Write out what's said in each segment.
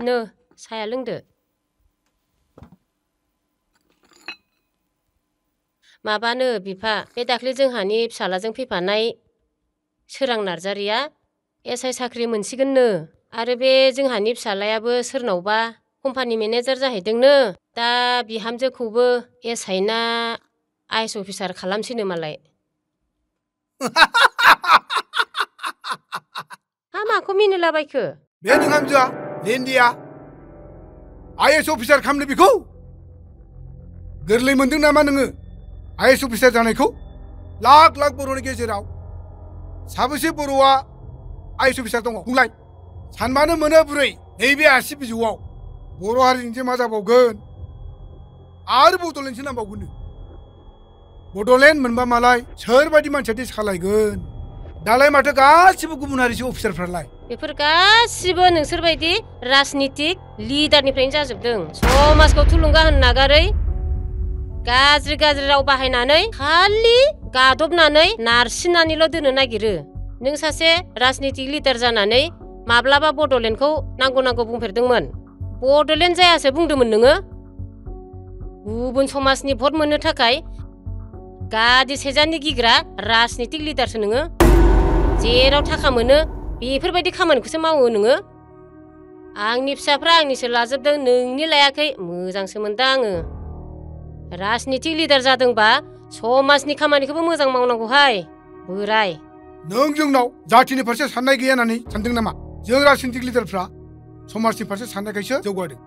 नो साया लोंदो। माबानो बिफा, बे दाख्लै जोंहानि फिसालाजों फैफानाय सोरां नार्जारिया एसआइ साख्रि मोनसिगोननो। आरो बे जोंहानि फिसालायाबो सोरनावबा कम्पानि मेनेजार जाहैदोंनो। दा बिहामजोखौबो एसआइ ना आइएस अफिसार खालामसैनो मालाय। हा माखौ मिनिलाबायखो? बे नोंहामजोआ लेन्डिया आइएस अफिसार खालामनो बेखौ गोरलै मोनदों नामा नोङो? आइएस अफिसार जानायखौ लाख लाख बर'नि गेजेराव साबेसे बर'आ आइएस अफिसार दङ बुंलाय? सानबानो मोनो बुरै, नैबे आसि बिजौआव बर' हारिनिसो मा जाबावगोन? आरो बड'लेण्डसो नांबावगोन। बड'लेण्ड मोनबा मालाय सोरबायदि मानसियादि सालायगोन? दालाय माथो गासिबो गुबुन हारिसो अफिसारफ्रालाय। बेफोर गासिबो नोंसोरबायदि राजनितिक लिडारनिफ्रायनो जाजोबदों। समाजखौ थुलुंगा होनो नागारै गाज्रि गाज्रि राव बाहायनानै खालि गादबनानै नारसिननानैल' दोननो नागिरो। नों सासे राजनितिक लिडार जानानै माब्लाबा बड'लेण्डखौ नांगौ नांगौ बुंफेरदोंमोन? बड'लेण्ड जायासो बुंदोंमोन नोङो? गुबुन समाजनि भट मोननो थाखाय गादि सेजाननि गिग्रा राजनितिक लिडारसो नोङो। जेराव थाखा मोनो बेफोरबायदि खामानिखौसो मावो नोङो। आंनि फिसाफ्रा आंनिसो लाजोबदों, नोंनि लायाखै। मोजांसो मोनदों आङो। राजनितिक लिडार जादोंबा समाजनि खामानिखौबो मोजां मावनांगौहाय बोराय। नों जोंनाव जाथिनि फारसे साननाय गैया होननानै सानदों नामा? जों राजनितिक लिडारफ्रा समाजनि फारसे साननायखायसो जौगादों।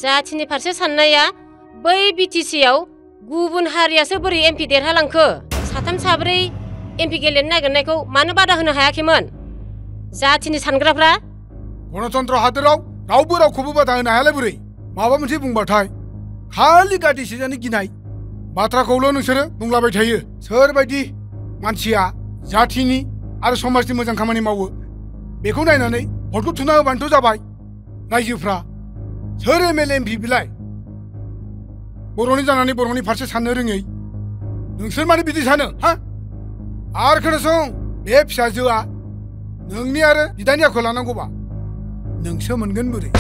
जाथिनि फारसे साननाया बै बिटिसिआव गुबुन हारियासो बोरै एमपि देरहालांखो? साथाम साब्रै एमपि गेलेनो नागिरनायखौ मानो बादा होनो हायाखैमोन जाथिनि सानग्राफ्रा? गणतन्त्र हादोराव रावबो रावखौबो बादा होनो हायालाय बोरै? माबा मोनसे बुंबाथाय खालि गादि सेजानो गिनाय बाथ्राखौल' नोंसोरो बुंलाबाय थायो। सोरबायदि मानसिया जाथिनि आरो समाजनि मोजां खामानि मावो बेखौ नायनानै भटखौ थुना होबानोथ' जाबाय। रायजोफ्रा सोर एमएलए एमपि बिलाय? बर'नि जानानै बर'नि फारसे साननो रोङै नोंसोर मानो बिदि सानो? हा? आरो खोनासं, बे फिसाजोआ नोंनि आरो बिदानि आखल लानांगौबा नोंसो मोनगोन बोरै?